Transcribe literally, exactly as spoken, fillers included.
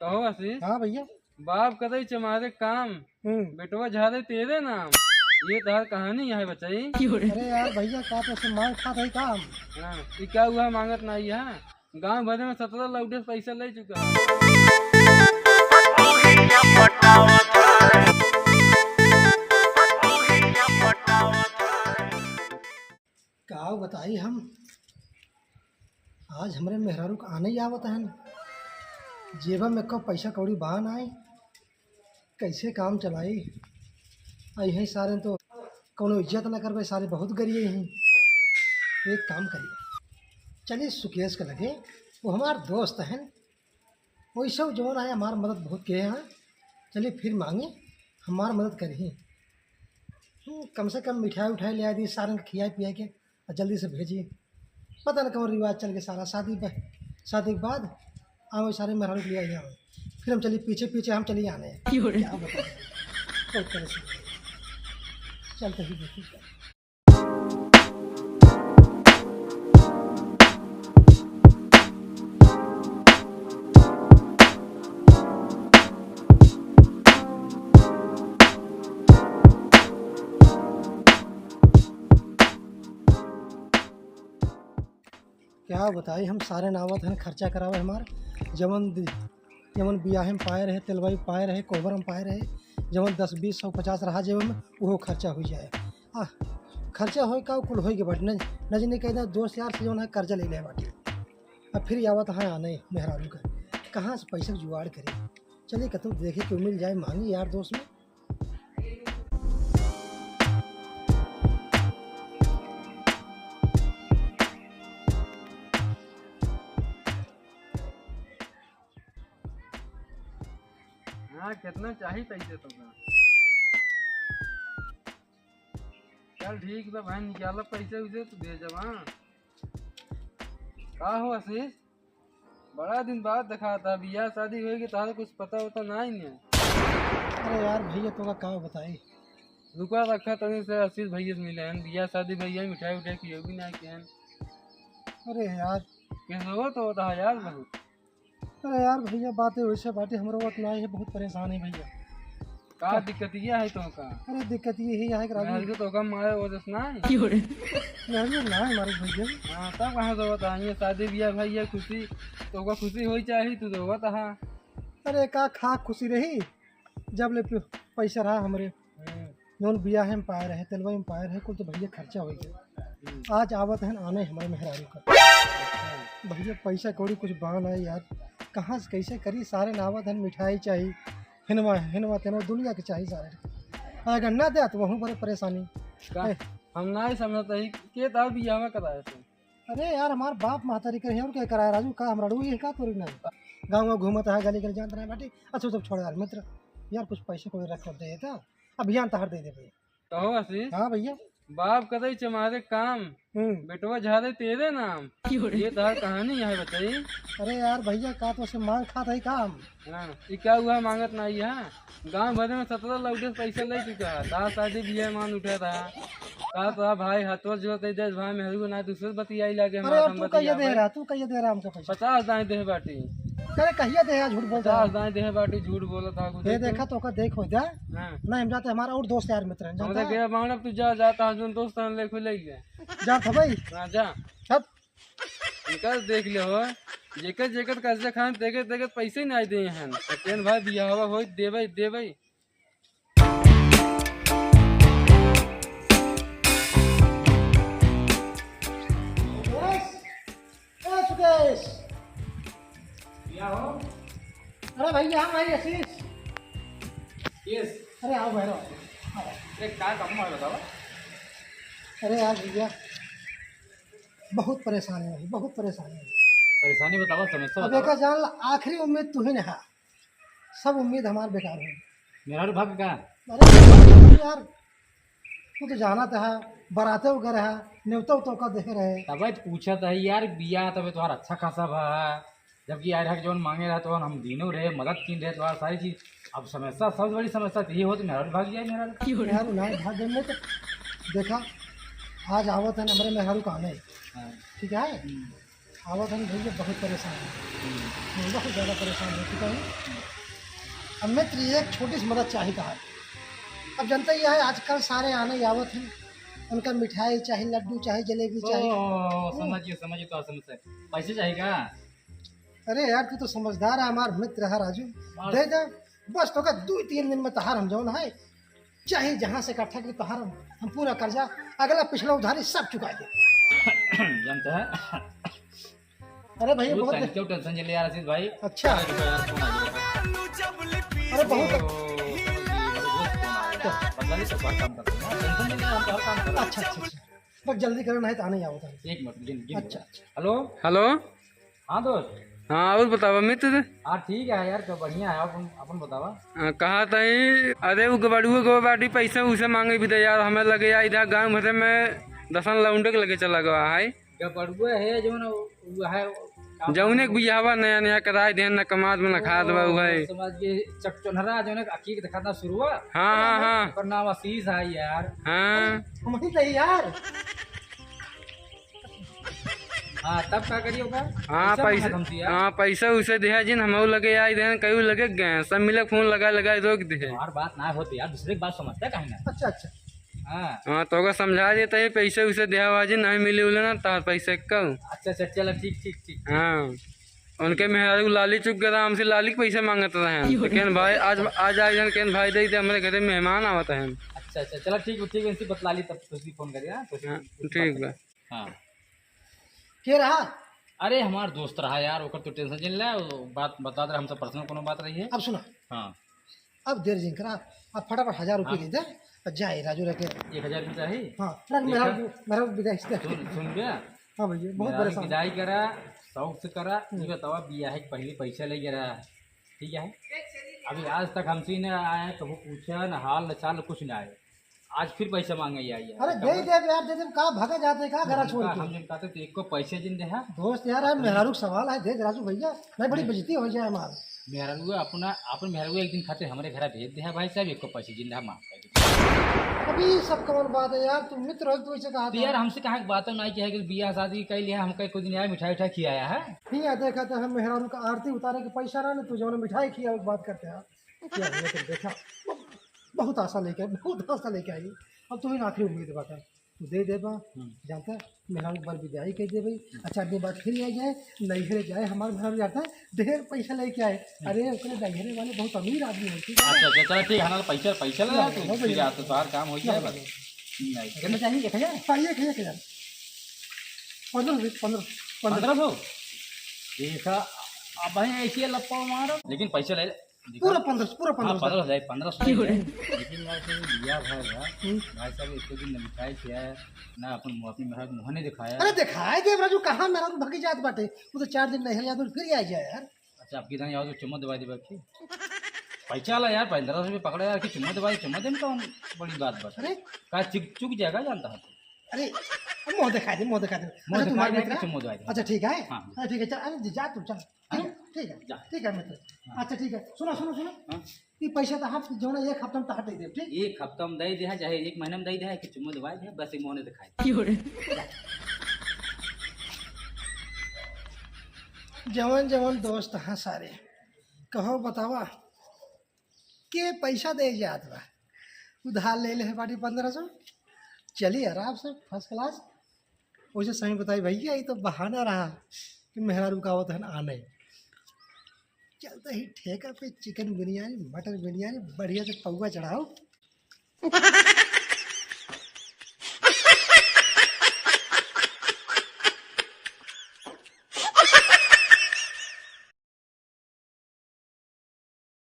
कहो आशीष। हाँ भइया। बाप कतई चमारे काम, हम्म। बेटवा झारे तेरे नाम। ये तहार कहानी है बचई। अरे यार भइया, का तो से मार खात है काम। हाँ, ई का हुआ मांगत नाहीं है? गाँव भरे में सतरह लौंडे से पैसा ले चुका है। का बताई हम, आज हमरे मेहरारू का आने ही आवत हन, जेबा में को पैसा कौड़ी बा नाई, कैसे काम चलाई? आ यही सारे तो कौनो इज्जत ना करबे, सारे बहुत गरिये ही। एक काम करिए, चलिए सुकेश के लगे, वो हमार दोस्त हन, वैसे वो जौन आए हमार मदद बहुत किए हैं, चलिए फिर मांगे, हमार मदद करिए। हम्म, कम से कम मिठाई उठाई ले आ दी, सारन के खियाए पियाए के, और जल्दी से भेजी। पता न कौन रिवाज चल के सारा शादी ब-, शादी के बाद आओ सारे मेहरारू के लिए आई आओ, फिर हम चलिए पीछे पीछे हम चलिए आने। क्यों रे? क्या बताएं? बहुत परेशान है। चलते ही देखिए। क्या बताई, हम सारे नावत हन खर्चा करावे हमार, जवन दि-, जवन बियाहे में पाए रहे, तेलवाई पाए रहे, कोहबर में पाए रहे, जवन दस, बीस, सौ, पचास रहा जेब में, उहो खर्चा होइ जाए। आ, खर्चा होए का, कुल होए के बाटे। न, न जाने कहना दोस्त यार से जवन है कर्जा ले ले बाटे। अब फिर आवत है आने मेहरारू का, कहाँ से पैसा के जुगाड़ करी? चलिए कतौ देखे के मिल जाए, मांगी यार दोस्त में। हाँ, कितना चाही पैसे तोका? चल ठीक बा भाई, निकाला पैसे उसे तो भेजब। हाँ, का हो आशीष, बड़ा दिन बाद देखा था, बियाह शादी होई कि तारा कुछ पता होता ना ही नहीं। अरे यार भइया, तोका का बताई? रुका रखा तनी से आशीष भइया से मिले हैं, बियाह शादी भइया मिठाई उठाई की भी ना किए हैं। अरे यार। कैसे हो तो होता है यार बहुत। अरे यार भइया, बातें वैसे बाटे, हमरो बात ना है, बहुत परेशान है भइया। का दिक्कत ये है तोका? अरे दिक्कत ये ही है कि राजू मेहरारू तोका मारे वजह से ना है। क्यों रे? मेहरारू ना है मारे भइया। हाँ, तब कहाँ से होता है? ये शादी बियाह भाई, ये खुशी, तोका खुशी होई चाही, तू तो होता है। अरे का खा खुशी रही, जब ले प-, पैसा रहा हमरे। हम्म। जौन बियाहे में पाए रहे, तेलवा में पाए रहे, कुल तो भइया खर्चा होइ गया। हम्म। आज आवत हन आने हमरे मेहरारू का। अच्छा। भइया पैसा कौड़ी कुछ बा ना यार, कहाँ से कैसे करी, सारे नावत हन मिठाई चाही, हिनवा, हिनवा, तेनवा दुनिया के चाही सारे। अगर ना दे तो वहूँ बड़े परेशानी। का? ए। हम ना ही समझत ही, के तार बियाह में कराए थे? अरे यार, हमार बाप महतारी के है, और क्या कराए राजू, का हम रड़ू ही है का तोरी ना? गाँव में घूमत है, गली गली जानत रहे बाटी। अच्छा, सब छोड़ यार मित्र, यार कुछ पैसे को रख दे था, अभियान तहार दे दे भइया। कहो आशीष। हाँ भइया। बाप कतई चमारे काम, हम्म। बेटवा झारे तेरे नाम। ये तहार कहानी है बचई। अरे यार भइया, का तो से मार खात है काम। हाँ, ई का हुआ मांगत नाहीं है? गाँव भरे में सतरह लौंडे से पैसा ले चुका है। तार शादी बियाह मान उठा रहा। का तो भाई हथवा जोड़ दे दे भाई, मेहरारू को ना दूसरे बतियाई लागे अरे हमार यार, हम तू कहिया बतियावे। दे रहा, तू कहिया दे रहा हमका पैसा? पचास दाई दे बाटी। अरे कहिया दे यार, झूठ बोलता पचास है। दाई दे बाटी, झूठ बोलता है। ये देखा तो का देख हो जा। हाँ। ना हम जाते हमारा और दोस्त यार मित्र हैं, हम जानता देखे है? मांगब तू जा, जा, तार जोन दोस्त हैं, ले खुले ही है। जा था भाई। हाँ, जा। हट। इनका देख ले हो, जेकर जेकर कर्जा खान, तेकर तेकर पैसे ही नाहीं दे हैं। सत्यन भाई बियाहवा होई, देबे, देबे। सुकेश, ए सुकेश। क्या हो? अरे भैया, हम भाई आशीष। यस। अरे आओ भैरव। आओ। अरे का काम है बताओ? अरे यार भैया, बहुत परेशान है भाई, बहुत परेशान है। परेशानी बताओ, समस्या अब बताओ। एका जान ला, आखिरी उम्मीद तू ही ना है, सब उम्मीद हमार बेकार हो। मेहरारू भाग का? अरे यार, तू तो जानत है, बराते वगैरह है, नेवता उता का देखे रहे। तबे तो पूछत है यार, बिया तबे तोहार अच्छा खासा भा है, जबकि यार हक जौन मांगे रहा तो हम दीनो रहे, मदद कीन रहे, तोहार सारी चीज। अब समस्या, सबसे बड़ी समस्या तो ये हो तो मेहरारू भाग जाए, मेहरारू। मेहरारू ना भाग गए, मैं तो देखा, आज आवत है ना, हमारे मेहरारू का आने। हाँ। ठीक है? हम्म। आवत हन भैया, बहुत परेशान है। हम्म। बहुत ज्यादा परेशान हो चुका हूँ। अब मित्र, एक छोटी सी मदद चाहित है। अब जनता ही है, आजकल सारे आने आवत हैं, उनका मिठाई चाहे, लड्डू चाहे, जलेबी चाहे। ओ, समझिए, समझिए तो समझ से। पैसे चाहिए का? अरे यार, तू तो समझदार है, हमार मित्र है राजू। और दे दे, बस तोका दो तीन दिन में तहार हम जौन है, चाहे जहाँ से इकट्ठा के तहार हम, हम पूरा कर्जा, अगला पिछला उधारी सब चुका दे। जानता है? अरे भैया, वो बहुत tension, क्यों tension ले ले यार आशीष भाई? अच्छा। अरे रुको यार, फोन आ गया। अरे बहुत ओ, दोस्त फोन आ गया। बदला नहीं, सब काम करते हैं। Tension नहीं ले, हम तो हर काम कर रहे हैं। अच्छा, अच्छा, अच्छा। बस जल्दी करना है तो आने ही आवत है। एक मिनट, गिन, गिन। अच्छा, अच्छा। हेलो। हेलो। हाँ दोस्त। हाँ, और बतावा मित्र। हाँ, ठीक है यार, तो बढ़िया है। अपन, अपन बतावा। हाँ, कहा तही, अरे वो गबड़ुआ गो बाटी पैसा उसे मांगे भी दे यार, हमें लगे यार इधर गाँव भरे में दसन लौंडे के लगे चला गवा है। गबड़ुआ है जौन, वो है, जौने के बियाहवा नया नया कराए देहन, न कमात बा, न खात बा, ओ, उहै। समझ गए, चकचोन्हरा जौने के अकीक दिखाता शुरुआ। हाँ, हाँ, हाँ। ओकर नाम आशीष है यार। हाँ। हम ही तो यार। हाँ, तब का करियो का? हाँ, पैसा पैसा, मांगत हमसे यार। हाँ, पैसा उसे देहा जिन, हमहू लगे आई देहन, कई लगे गए, सब मिले फोन लगा लगा रोक दे। हमार बात ना होती यार, दूसरे की बात समझता काहे ना? अच्छा, अच्छा। हाँ। हाँ, तो ओका समझा देता है, पैसे उसे देहा बाजी नहीं मिले उले ना, तार पैसे कऊ। अच्छा, अच्छा, चला, ठीक, ठीक, ठीक। हाँ, उनके मेहरारू लाली चुक गया, हमसे लाली के पैसे मांगत रहे हैं। तो कहन भाई, आज, आज आए जन कहन भाई, दे दे, हमारे घरे मेहमान आवत हैं। अच्छा, अच्छा, चला, ठीक, ठीक, इनसे बतला ली, तब तुझे फोन करिए, हाँ, तुझे हाँ, फोन ठीक बा। हाँ। के रहा? अरे, हमार दोस्त रहा यार, ओकर तो tension जिन ले, वो बात बता दे, हमसे personal कोनो बात रही है। अब सुना। हाँ। अब देर जिन करा, अब फटाफट हजार रुपये हाँ। दे दे, और जाए राजू रखे। एक हजार रुपये चाहिए? हाँ, रख, देखा? मेरा, मेरा विदाई से। सुन, सुन बे। हाँ भैया, बहुत मेरा परेशान। विदाई करा, शौक से करा। हम्म। ये बतावा, बियाह के पहले पैसा ले गया रहा, ठीक है? अभी आज तक हमसे ही ना आया, कबो पूछा, ना हाल, ना चाल, कुछ ना आया। आज फिर पैसा मांगे आई है। अरे, दे दे यार, दे दे, का भागा जाते, का घरा हम छोड़ का, के? हम जन कहते तो एको पैसे जिन देहा। दोस्त यार, यार, मेहरारू का सवाल है, दे दे राजू भैया, नहीं, बड़ी नहीं। बेइज्जती हो जाए हमार। मेहरारू अपना, अपन मेहरारू एक दिन खातिर हमरे घरा भेज देहा भाई साहब, एको पैसे जिन देहा, माफ कर दे। अभी सब कौन बात है यार, तुम मित्र हो, तू ऐसे कहा तो था। यार, हमसे कहाँ की बात है, ना कि है कि बियाह शादी कर लिया, हमका एको दिन आया, मिठाई उठाई खियाया है। नहीं यार, देखा तो हम मेहरारू का आरती उतारे के पैसा रहा ना, तू जौन मिठाई खिया, बात करते हैं। क्या हुआ तुम देखा? बहुत आशा लेके, बहुत आशा लेके आई। अब तुम्हें आखिरी उम्मीद बाटे, तू दे देबा, हम्म। जानता, मेहरारू बर विदाई कर देबे। अच्छा, आदमी बात फिर आ जाए, नैहरे जाए, हमार मेहरारू जानता, ढेर पैसा लेके आए। हम्म। अरे, ओकरे नैहरे वाले बहुत अमीर आदमी होते हैं। अच्छा, अच्छा, चलो ठीक है, हमारा पैसा, पैसा ले ला, हाँ, तू हाँ, फिर भैया। आ, तो बाहर काम हो क्या जाए बस। भैया? नहीं, कितना चाहिए? एक हजार? हाँ, एक, एक हजार। पन्द्रह सौ, पन्द्रह, पन्द्रह। पन्द्रह सौ? देखा, अब भाई ऐसे लप्पा मारो, लेकिन पैसा ले ले। पूरा पन्द्रह सौ, पूरा हाँ, पन्द्रह सौ। पन्द्रह सौ, पन्द्रह सौ। क्यों रे? लेकिन यार, तुम दिया भाई, यार। हम्म। भाई साहब, एक दिन न मिठाई खिया है, ना अपन, अपनी मेहरारू के मुँह नहीं दिखाया। अरे, दिखाए दे, राजू, कहाँ मेहरारू भगी जात बाटे? वो तो चार दिन नहीं है, यार, फिर आ जाए, यार। अच्छा, आपकी तरह यार, तो चुम्मा दबा दे, बाकी। पैसा ला यार, पन्द्रह सौ रुपये पकड़ा यार, कि चुम्मा दबा दे, चुम्मा देने का बड़ी बात बस। अरे। का चुक, चुक जाएगा, जानता है। अरे, मुँह दिखा दे, मुँह दिखा दे। मुँह अच्छा, दिखा तुम्हारे दे, मित्र कि हैं? चुम्मा दबा दे। अच्छा, ठीक है। हाँ। हाँ, ठीक है, चल, अरे, जा तू, चल। ठीक है, हाँ, ठीक है, जा। ठीक है मित्र। हाँ। अच्छा, ठीक है, सुनो, सुनो, सुनो। हाँ। ये पैसा तो हाथ जौन एक हफ्ता में तहार दे दे, ठीक? एक हफ्ता में दे दे, चाहे एक महीना में दे दे, कि चुम्मा दबाए दे, बस ये मोहने दिखाई। क्यों रे? जवन जवन दोस्त हैं सारे, कहो बतावा, के पैसा दे जात बा? उधार ले ले बाटी पन्द्रह सौ, चली आराम से first class। वैसे सही बताई भैया, ये तो बहाना रहा कि मेहरारू का आवत है ना आने। चलते ही ठेका पे chicken बिरयानी, mutton बिरयानी बढ़िया से पौवा चढ़ाओ।